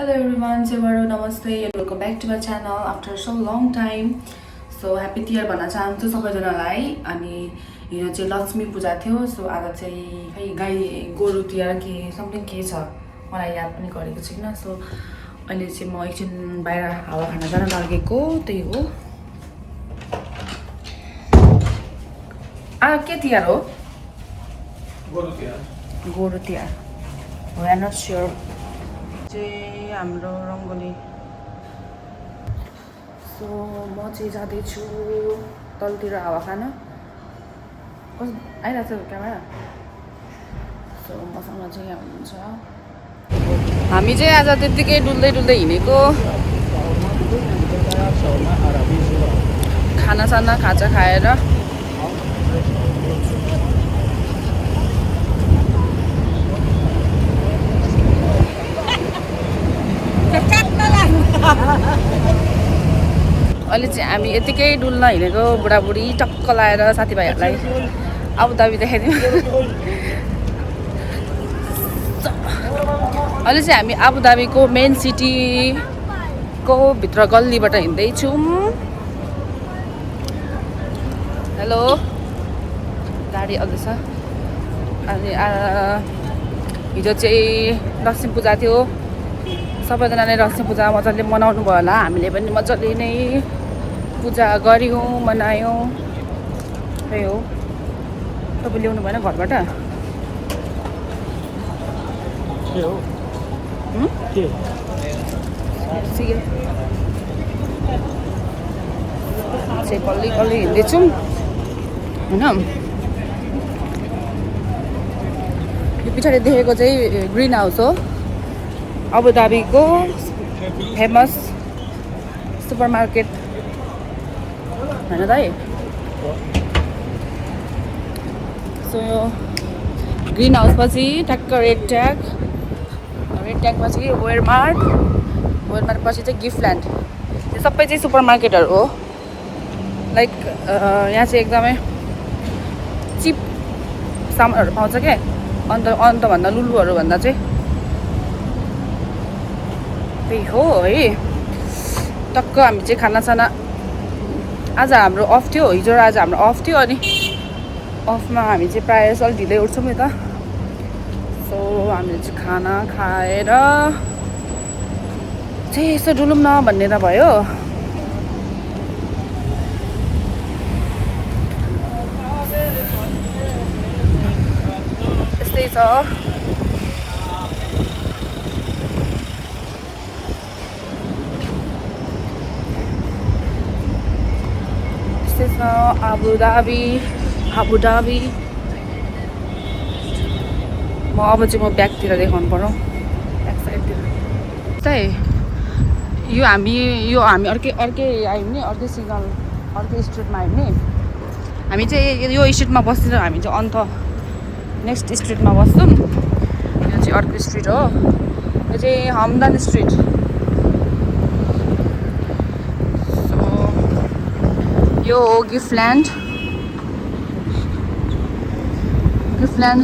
Hello everyone, namaste and welcome back to my channel after so long time. So happy Tiar भन्न चाहन्छु सबैजनालाई अनि हिजो चाहिँ लक्ष्मी पूजा थियो सो आज चाहिँ खै गाई गोरु तिहार के समथिङ के छ मलाई याद पनि गरेको छैन सो अहिले चाहिँ म एकछिन बाहिर हावा खान जान लागेको त्यही हो के तिहार हो गोरु तिहार हो आई एम नट स्योर चाहिँ हाम्रो रङ्गोली सो म चाहिँ जाँदैछु तलतिर हावा खान आइरहेको छ क्यामेरा सो मसँग चाहिँ यहाँ हुनुहुन्छ हामी चाहिँ आज त्यत्तिकै डुल्दै डुल्दै हिँडेको खानासाना खाजा खाएर अहिले चाहिँ हामी यतिकै डुल्न हिँडेको बुढाबुढी टक्क लाएर साथीभाइहरूलाई आबुधाबी देखाइदिउँ अहिले चाहिँ हामी आबुधाबीको मेन सिटीको भित्र गल्लीबाट हिँड्दैछौँ हेलो गाडी आउँदैछ अनि हिजो चाहिँ लक्ष्मी पूजा थियो सबैजनाले लक्ष्मी पूजा मजाले मनाउनु भयो होला हामीले पनि मजाले नै पूजा गऱ्यौँ मनायौँ त्यही हो तपाईँ ल्याउनु भएन घरबाट चाहिँ कल्ली कल्ली हिँड्दैछौँ होइन यो पछाडि देखेको चाहिँ ग्रिन हाउस हो आबुधाबीको फेमस सुपर मार्केट होइन दाइ सो यो ग्रिन हाउस पछि ठ्याक्क रेड ट्याग पछि वेयरमार्ट पछि चाहिँ गिफ्टल्यान्ड त्यो सबै चाहिँ सुपर मार्केटहरू हो लाइक यहाँ चाहिँ एकदमै चिप सामानहरू पाउँछ क्या अन्तभन्दा लुलुहरू भन्दा चाहिँ त्यही हो है टक्क हामी चाहिँ खानासाना आज हाम्रो अफ थियो हिजो आज हाम्रो अफ थियो अनि अफमा हामी चाहिँ प्रायः जस्तो अलिक ढिलै उठ्छौँ नि त सो हामीले चाहिँ खाना खाएर चाहिँ यसो डुलौँ न भन्ने त भयो त्यस्तै छ आबुधाबी म अब चाहिँ म ब्याकतिर देखाउनु पर्यो ब्याक साइडतिर त्यही यो हामी अर्कै आयौँ नि अर्कै सिग्नल अर्कै स्ट्रिटमा आयौँ नि हामी चाहिँ यो स्ट्रिटमा बस्दैनौँ हामी चाहिँ अन्त नेक्स्ट स्ट्रिटमा बस्छौँ यो चाहिँ अर्को स्ट्रिट हो यो चाहिँ हमदान स्ट्रिट यो हो गिफ्टल्यान्ड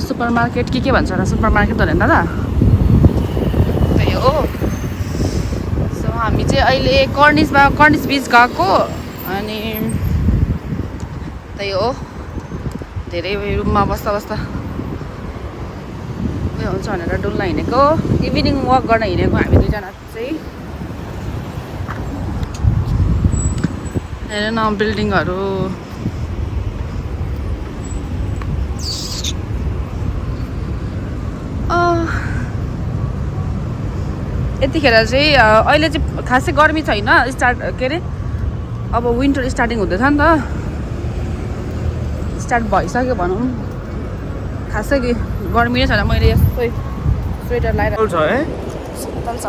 सुपर मार्केट के भन्छ होला सुपर मार्केट हो नि दादा त्यही हो सो हामी चाहिँ अहिले कर्निस बिच गएको अनि त्यही हो धेरै रुममा बस्दा उयो हुन्छ भनेर डुल्न हिँडेको इभिनिङ वक गर्न हिँडेको हामी दुईजना चाहिँ हेर न बिल्डिङहरू यतिखेर चाहिँ अहिले चाहिँ खासै गर्मी छैन स्टार्ट के अरे अब विन्टर स्टार्टिङ हुँदैछ नि त स्टार्ट भइसक्यो भनौँ खासै गर्मी नै छैन मैले यस्तै स्वेटर लगाएर छ है शीतल छ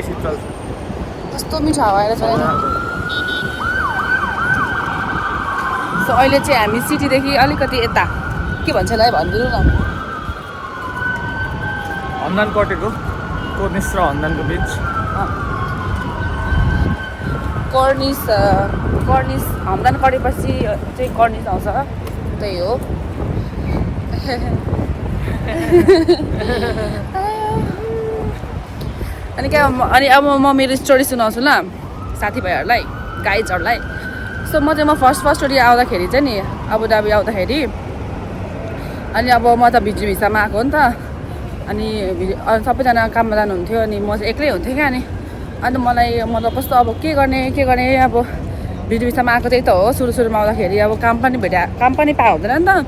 शीतल कस्तो मिठो हावा आएर छ सो अहिले चाहिँ हामी सिटीदेखि अलिकति यता के भन्छ होला है भनिदिनु न हन्दान कटेको कर्निस र हन्दानको बिच कर्निस हम्दान कटेपछि चाहिँ कर्निस आउँछ त्यही हो अनि क्या अनि अब म मेरो स्टोरी सुनाउँछु ल साथीभाइहरूलाई गाइजहरूलाई सो म फर्स्टचोटि आउँदाखेरि चाहिँ नि अबुधाबी आउँदाखेरि अनि अब म त भिजी भिसामा आएको हो नि त अनि सबैजना काममा जानुहुन्थ्यो अनि म चाहिँ एक्लै हुन्थेँ क्या अन्त मलाई मतलब कस्तो अब के गर्ने अब भिजी भिसामा आएको त्यही त हो सुरुमा आउँदाखेरि अब काम पनि पाएको हुँदैन नि त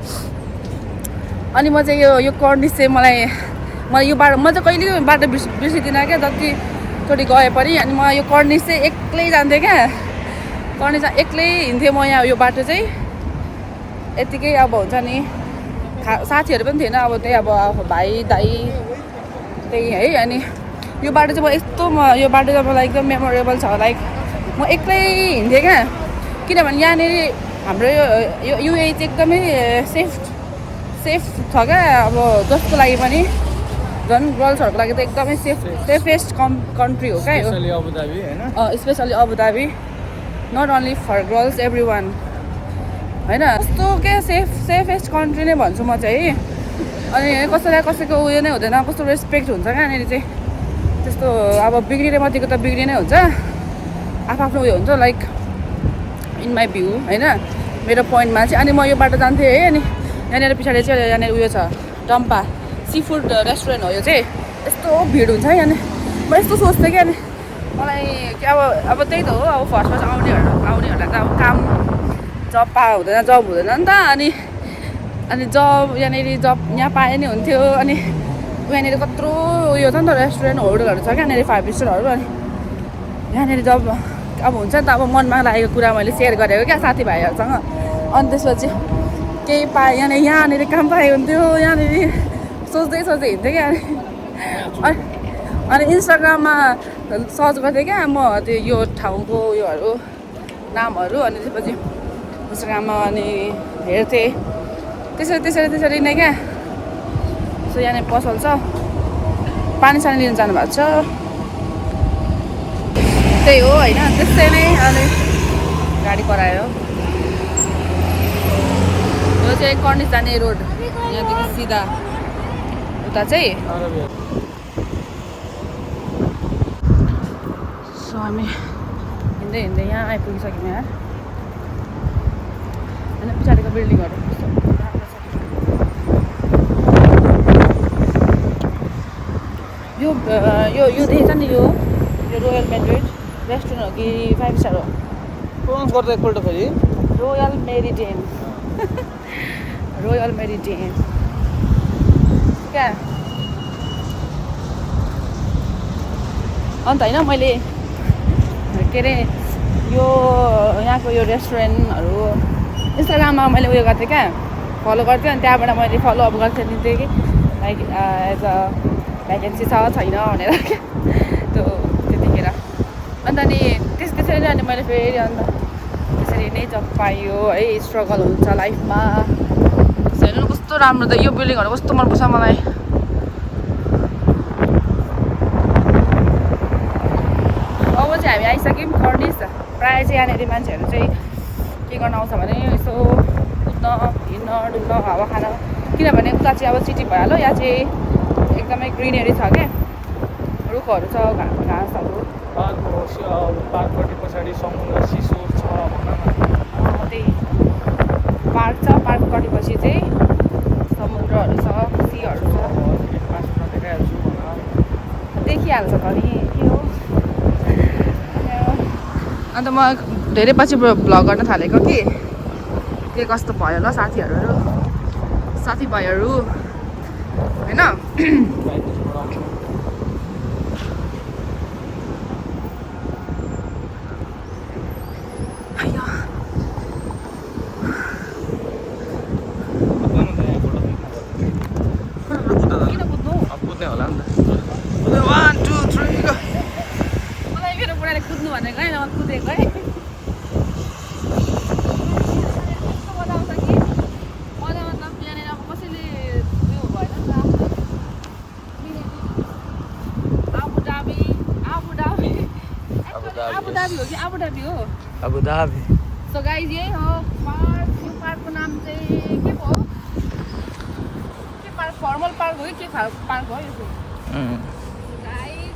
अनि म चाहिँ यो कर्निस चाहिँ मलाई यो बाटो म चाहिँ कहिले बाटो बिर्सिदिनँ क्या जतिचोटि गए पनि अनि म यो कर्निस चाहिँ एक्लै जान्थेँ क्या कर्निस एक्लै हिँड्थेँ म यहाँ यो बाटो चाहिँ यत्तिकै अब हुन्छ नि साथीहरू पनि थिएन अब त्यही अब भाइ दाइ त्यही है अनि यो बाटो चाहिँ यो बाटो चाहिँ मलाई एकदम मेमोरेबल छ लाइक म एक्लै हिँड्थेँ क्या किनभने यहाँनिर हाम्रो यो युए चाहिँ एकदमै सेफ छ क्या अब जसको लागि पनि झन् गर्ल्सहरूको लागि त एकदमै सेफेस्ट कन्ट्री हो क्या especially Abu Dhabi not only for girls every one होइन कस्तो क्या सेफेस्ट कन्ट्री नै भन्छु म चाहिँ अनि कसैलाई कसैको उयो नै हुँदैन कस्तो रेस्पेक्ट हुन्छ क्या यहाँनिर चाहिँ त्यस्तो अब बिग्रिने माथिको त बिग्रिने हुन्छ आफ्नो उयो हुन्छ लाइक इन माई भ्यू होइन मेरो पोइन्टमा चाहिँ अनि म यो बाटो जान्थेँ है अनि यहाँनिर पछाडि चाहिँ यहाँनिर उयो छ टम्पा सी फुड रेस्टुरेन्ट हो यो चाहिँ यस्तो भिड हुन्छ है अनि म यस्तो सोच्थेँ कि अनि मलाई के अब त्यही त हो अब फर्स्ट आउनेहरूलाई त अब काम जब हुँदैन नि त अनि जब यहाँनिर जब यहाँ पाए नि हुन्थ्यो अनि यहाँनिर कत्रो उयो छ नि त रेस्टुरेन्ट होटलहरू छ क्या यहाँनिर 5 स्टारहरू अनि यहाँनिर जब अब हुन्छ नि त अब मनमा लागेको कुरा मैले सेयर गरेको क्या साथीभाइहरूसँग अनि त्यसपछि केही पाएँ यहाँनिर काम पाए हुन्थ्यो यहाँनिर सोच्दै हिँड्थेँ क्या अनि इन्स्टाग्राममा सर्च गर्थेँ क्या म त्यो यो ठाउँको उयोहरू नामहरू अनि त्यसपछि इन्स्टाग्राममा अनि हेर्थेँ त्यसरी नै क्या सो यहाँनिर पसल छ पानी लिन जानुभएको छ त्यही हो होइन त्यस्तै नै अनि गाडी करायो यो चाहिँ कर्निस जाने रोड यहाँदेखि सिधा उता चाहिँ सो हामी हिँड्दै यहाँ आइपुगिसक्यौँ यहाँ होइन पछाडिको बिल्डिङहरू यो देखेछ नि यो रोयल मेड्रिड रेस्टुरेन्ट हो कि 5 स्टार हो प्रोनाउन्स गर्दा एकपल्ट फेरि रोयल मेरिडियन क्या अन्त होइन मैले के अरे यो यहाँको यो रेस्टुरेन्टहरू इन्स्टाग्राममा मैले उयो गर्थेँ क्या फलो गर्थेँ अनि त्यहाँबाट मैले फलोअप गर्थेँ नि त्यही लाइक एज अ भ्याकेन्सी छ छैन भनेर क्या त्यो त्यतिखेर अन्त अनि त्यसरी नै अनि मैले फेरि अन्त त्यसरी नै जब पायो है स्ट्रगल हुन्छ लाइफमा हेर्नु कस्तो राम्रो त यो बिल्डिङहरू कस्तो मनपर्छ मलाई अब चाहिँ हामी आइसक्यौँ कर्निस प्रायः चाहिँ यहाँनिर मान्छेहरू चाहिँ के गर्न आउँछ भने यसो कुद्न हिँड्न डुल्न हावा खान किनभने उता चाहिँ अब सिटी भइहाल्यो यहाँ चाहिँ एकदमै ग्रिनेरी छ क्या रुखहरू छ घाँसहरू पार्कपट्टि पछाडि समुद्र सिसो छ त्यही पार्क छ पार्कपट्टि पछि चाहिँ समुद्रहरू छ सीहरू छ देखिहाल्छ त नि के हो अन्त म धेरै पछि भ्लग गर्न थालेको कि के कस्तो भयो ल साथीभाइहरू होइन कुद्ने होला नि त 1 2 3 मलाई मेरो बुढाले कुद्नु भनेको है म कुदेको है अबुधाबी हो अबुधाबी सो गाइज यही हो पार्क यो पार्कको नाम चाहिँ के हो के पार्क फर्मल पार्क हो कि के पार्क हो यो चाहिँ गाइज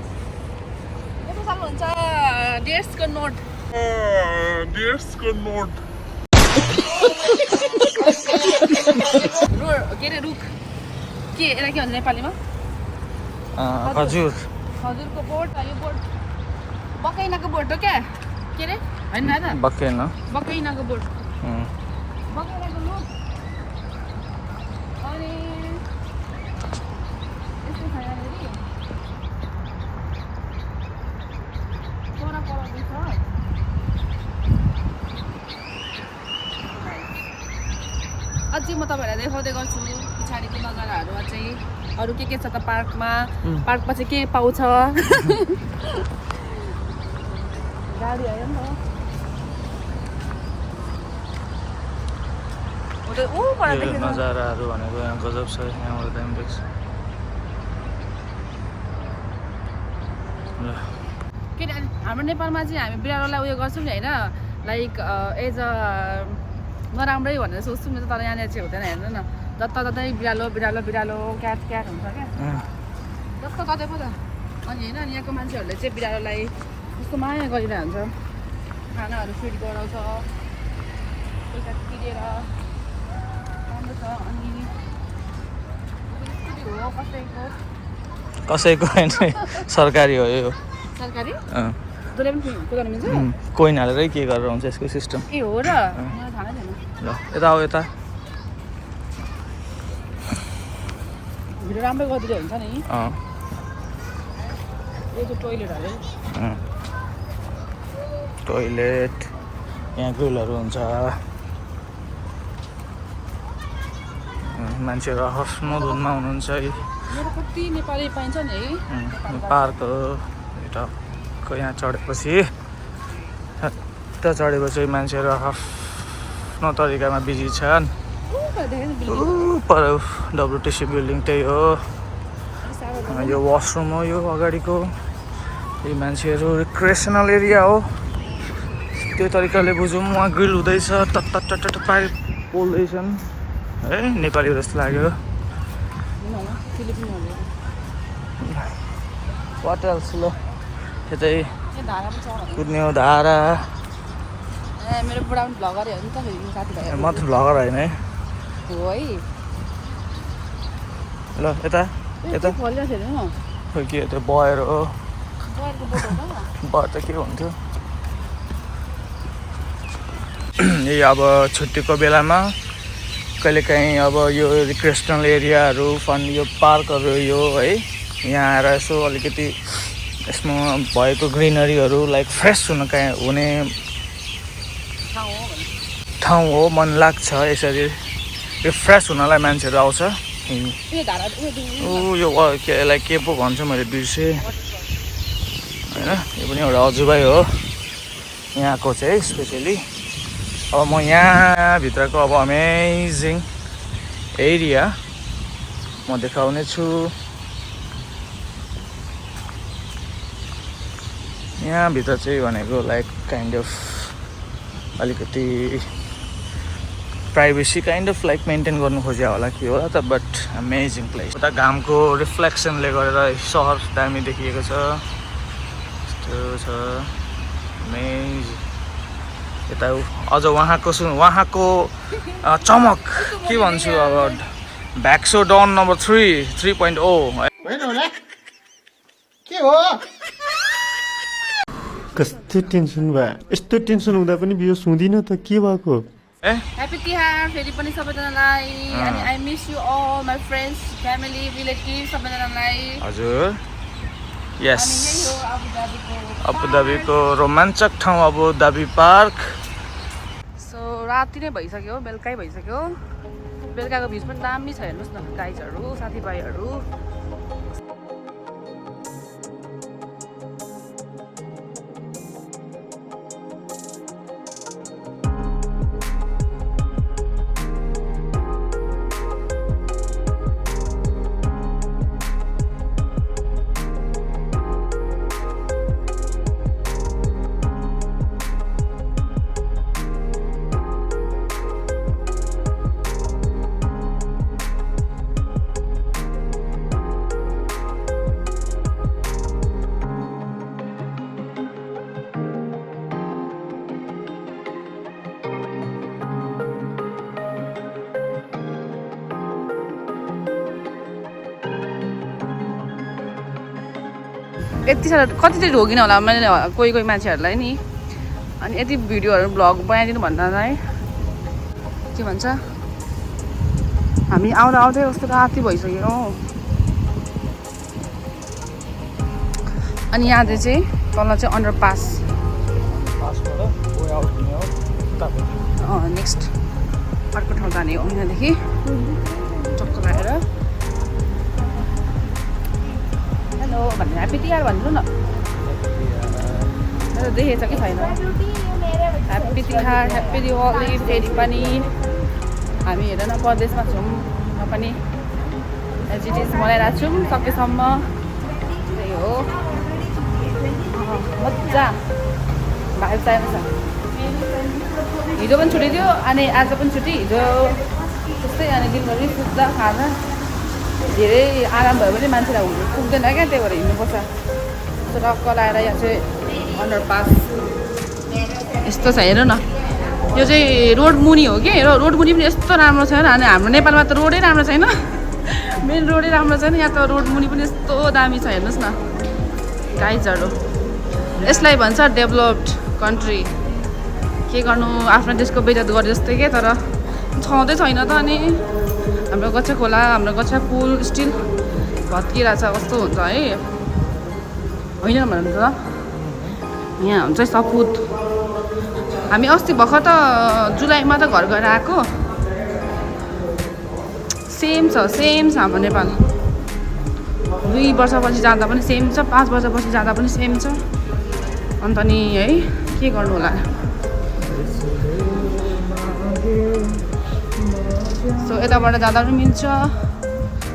सक्नुहुन्छ डेस्कको नोट के अरे रुख के यसलाई के भन्छ नेपालीमा खजुर खजुरको बोट यो बोट बकैनाको बोट हो क्या के अरे होइन त बकैनाको बोट बकैनाको बोट अनि यस्तो छ यहाँनिर पराउँदैछ अझै म तपाईँहरूलाई देखाउँदै गर्छु पछाडिको नजाराहरूमा चाहिँ अरू के छ त पार्कमा चाहिँ के पाउँछ गाडी आयो नि त नजाराहरू भनेको यहाँ गजब छ यहाँबाट दामी देख्छ के अरे हाम्रो नेपालमा चाहिँ हामी बिरालोलाई उयो गर्छौँ नि होइन लाइक एज अ नराम्रै भनेर सोच्छौँ नि त तर यहाँनिर चाहिँ हुँदैन हेर्नु न जताततै बिरालो क्याट हुन्छ क्या जस्तो कतै पो त अनि होइन अनि यहाँको मान्छेहरूले चाहिँ बिरालोलाई कस्तो माया गरिरहन्छ खानाहरू फिड गराउँछ पैसा तिरेर राम्रो छ अनि हो कसैको होइन सरकारी हो यो सरकारी जसले पनि कुदाउनु मिल्छ कोइन हालेरै के गरेर हुन्छ यसको सिस्टम ए हो र मलाई थाहा छैन ल यता आऊ यता भिडियो राम्रै गरिदिँदै हुन्छ नि यो चाहिँ टोइलेटहरू टोइलेट यहाँ ग्रिलहरू हुन्छ मान्छेहरू आफ्नो धुनमा हुनुहुन्छ है मेरो कति नेपाली पाइन्छ नि है पार्क हो यताको यहाँ चढेपछि मान्छेहरू आफ्नो तरिकामा बिजी छन् पर WTC बिल्डिङ त्यही हो यो वासरुम हो यो अगाडिको यी मान्छेहरू रिक्रिएसनल एरिया हो त्यो तरिकाले बुझौँ उहाँ ग्रिल हुँदैछ टट पाइप पोल्दैछन् है नेपाली जस्तो लाग्यो वाट एल्स ल यतै कुद्ने हो धारा मेरो बुढा पनि भ्लगरै हो नि त फेरि साथीभाइ म त भ्लगर होइन है हो है ल यता खोइ के त्यो बयर हो बयर त के हुन्थ्यो यही अब छुट्टीको बेलामा कहिलेकाहीँ अब यो रिक्रिएसनल एरियाहरू फन यो पार्कहरू यो है यहाँ आएर यसो अलिकति यसमा भएको ग्रिनरीहरू लाइक फ्रेस हुने ठाउँ हो मन लाग्छ यसरी रिफ्रेस हुनलाई मान्छेहरू आउँछ यो यसलाई के पो भन्छ मैले बिर्सेँ होइन यो पनि एउटा अजुबै हो यहाँको चाहिँ स्पेसली अब म यहाँभित्रको अब अमेजिङ एरिया म देखाउने छु यहाँभित्र चाहिँ भनेको लाइक काइन्ड अफ अलिकति privacy kind of like maintain गर्नु खोज्यो होला के होला त बट अमेजिङ प्लेस उता घामको रिफ्लेक्सनले गरेर सहर दामी देखिएको छ यस्तो छ अमेजिङ यता अझ उहाँको चमक के भन्छु अब भ्याक्सो डन नम्बर 3.0 के हो कस्तो टेन्सन भयो यस्तो टेन्सन हुँदा पनि बियो सुँदिन त के भएको ह्याप्पी तिहार फेरि पनि सबैजनालाई अनि I miss you all my friends family relative सबैजनालाई हजुर यस अनि यही हो अबुधाबीको रोमाञ्चक ठाउँ अबुधाबी पार्क सो राति नै भइसक्यो बेलुकै भइसक्यो बेलुकाको भ्युज पनि दामी छ हेर्नुहोस् न गाइजहरू साथीभाइहरू यति साह्रो कतिचोटि ढोगिन होला मैले कोही कोही मान्छेहरूलाई नि अनि यति भिडियोहरू भ्लग बनाइदिनु भन्दालाई के भन्छ हामी आउँदा आउँदै कस्तो राति भइसक्यो अनि यहाँ चाहिँ तल चाहिँ अन्डरपास नेक्स्ट अर्को ठाउँ जाने हो यहाँदेखि टक्क लगाएर हेलो भन्नु ह्याप्पी तिहार भन्नु न देखेछ कि छैन ह्याप्पी तिहार ह्याप्पी दिवाली फेरि पनि हामी हेर न परदेशमा छौँ र पनि एज इट इज मनाइरहेको छौँ सकेसम्म त्यही हो मजा भाइ चाहिएको छ हिजो पनि छुट्टी थियो अनि आज पनि छुट्टी हिजो त्यस्तै अनि दिनभरि सुत्दा खाँदा धेरै आराम भयो भने मान्छेलाई हुनु पुग्दैन क्या त्यही भएर हिँड्नुपर्छ यस्तो टक्क लगाएर यहाँ चाहिँ अन्डरपास यस्तो छ हेर न यो चाहिँ रोड मुनि हो कि रोड मुनि पनि यस्तो राम्रो छैन अनि हाम्रो नेपालमा त रोडै राम्रो छैन मेन रोडै राम्रो छैन यहाँ त रोड मुनि पनि यस्तो दामी छ हेर्नुहोस् न गाइजहरू यसलाई भन्छ डेभलप्ड कन्ट्री के गर्नु आफ्नो देशको बेइज्जत गरे जस्तै के तर छँदै छैन त अनि हाम्रो गच्छा खोला हाम्रो गच्छा पुल स्टिल भत्किरहेछ कस्तो हुन्छ है होइन भन्नु त यहाँ हुन्छ सपुत हामी अस्ति भर्खर त जुलाईमा त घर गएर आएको सेम छ हाम्रो नेपाल 2 वर्षपछि जाँदा पनि सेम छ 5 वर्षपछि जाँदा पनि सेम छ अन्त नि है के गर्नु होला सो यताबाट जाँदा पनि मिल्छ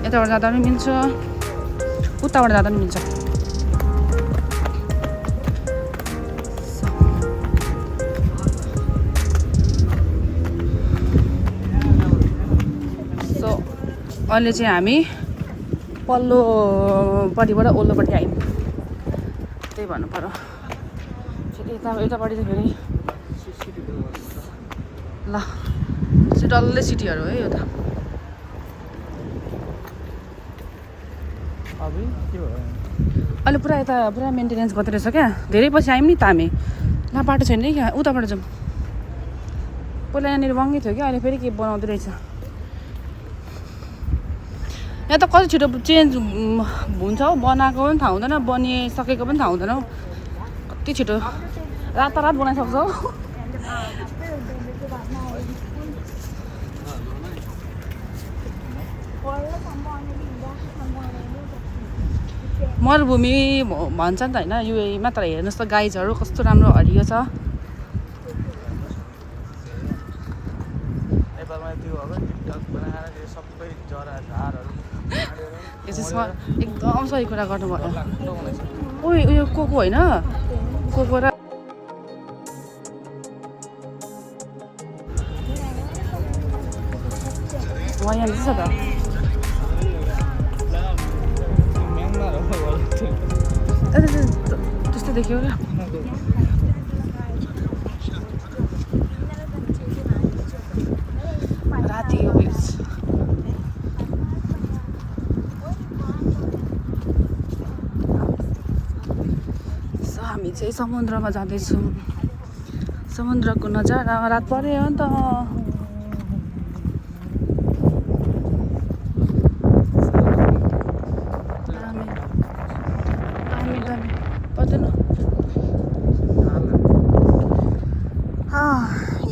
यताबाट जाँदा पनि मिल्छ उताबाट जाँदा पनि मिल्छ सो अहिले चाहिँ हामी पल्लोपट्टिबाट ओल्लोपट्टि आयौँ त्यही भन्नु पर्यो यतापट्टि चाहिँ फेरि ल डल्लै सिटीहरू है यो त अहिले पुरा यता पुरा मेन्टेनेन्स गर्दो रहेछ क्या धेरै पछि आयौँ नि त हामी ल बाटो छैन क्या उताबाट जाउँ पहिला यहाँनिर महँगै थियो क्या अहिले फेरि के बनाउँदो रहेछ यहाँ त कति छिटो चेन्ज हुन्छ हौ बनाएको पनि थाहा हुँदैन बनिसकेको पनि थाहा हुँदैन हौ कति छिटो रातारात बनाइसक्छ हौ मरुभूमि भन्छ नि त होइन युएमा तर हेर्नुहोस् त गाइजहरू कस्तो राम्रो हरियो छ एकदम सही कुरा गर्नुभयो उयो को होइन को र वहाँ यहाँ छ त त्यस्तो देख्यो क्या रातिको भ्युज हामी चाहिँ समुद्रमा जाँदैछौँ समुद्रको नजारा रात पऱ्यो नि त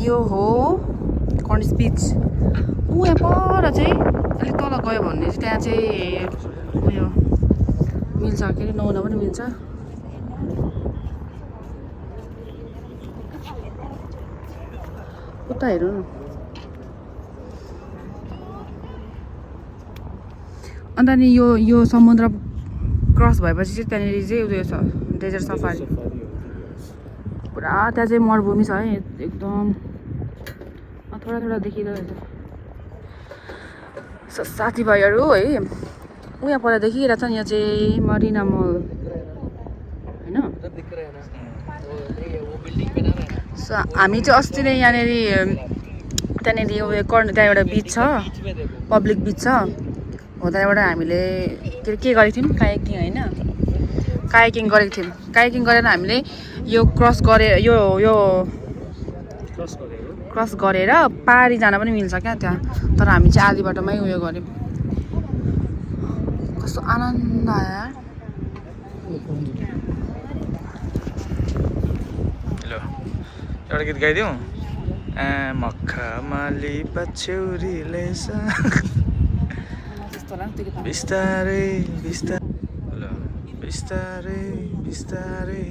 यो हो कर्निस बिच यहाँ पर चाहिँ अलिक तल गयो भने चाहिँ त्यहाँ चाहिँ उयो मिल्छ के अरे नुहाउन पनि मिल्छ उता हेरौँ न अन्त नि यो समुद्र क्रस भएपछि चाहिँ त्यहाँनिर चाहिँ उयो छ डेजर्ट सफारी पुरा त्यहाँ चाहिँ मरुभूमि छ है एकदम थोडा थोडा देखिरहेको छ साथीभाइहरू है उहाँ पर देखिरहेको छ नि यहाँ चाहिँ मरिना मल होइन सो हामी चाहिँ अस्ति नै यहाँनिर त्यहाँनिर उयो त्यहाँ एउटा बिच छ पब्लिक बिच छ हो त्यहाँबाट हामीले के गरेको थियौँ कायाकिङ होइन कायाकिङ गरेको थियौँ कायाकिङ गरेर हामीले यो क्रस गरे यो क्रस गरेर पारी जान पनि मिल्छ क्या त्यहाँ तर हामी चाहिँ आधी बाटोमै उयो गऱ्यौँ कस्तो आनन्द आयो यार ल एउटा गीत गाइदिउँ मक्खा माली पछ्यौरीले बिस्तारै बिस्तारै बिस्तारै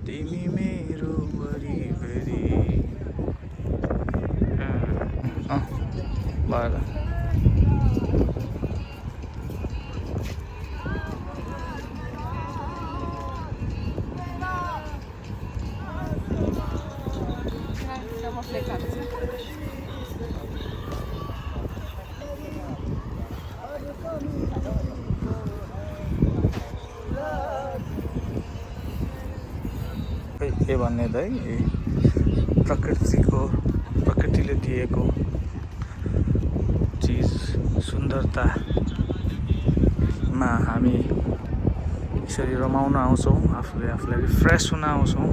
तिमी मेरो वरिपरि भयो के भन्ने त है प्रकृतिले दिएको चिज सुन्दरतामा हामी यसरी रमाउन आउँछौँ आफूलाई रिफ्रेस हुन आउँछौँ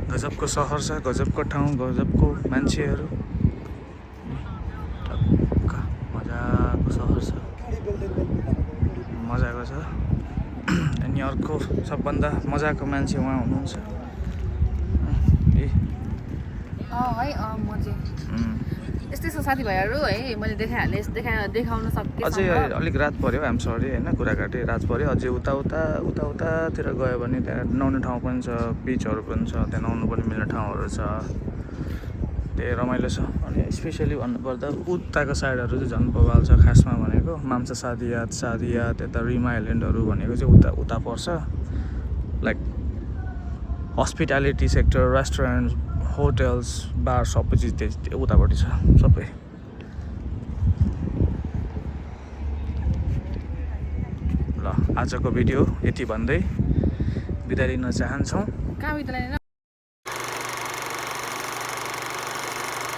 गजबको सहर छ गजबको ठाउँ गजबको मान्छेहरू मजाको सहर छ मजाको छ अनि अर्को सबभन्दा मजाको मान्छे उहाँ हुनुहुन्छ यस्तै छ साथीभाइहरू है मैले देखाइहालेँ देखाउन सक्छु अझै अलिक रात पऱ्यो आइम सरी होइन कुराकाटी रात पऱ्यो अझै उतातिर गयो भने त्यहाँ नुहाउने ठाउँ पनि छ बिचहरू पनि छ त्यहाँ नुहाउनु पनि मिल्ने ठाउँहरू छ त्यही रमाइलो छ अनि स्पेसली भन्नुपर्दा उताको साइडहरू चाहिँ झन् बवाल छ खासमा भनेको माम्सा सादियात यता रिमा आइल्यान्डहरू भनेको चाहिँ उता पर्छ like hospitality sector restaurant hotels bar सबै चिज त्यही उतापट्टि छ सबै ल आजको भिडियो यति भन्दै बिदा लिन चाहन्छौँ कहाँ बिदा लिन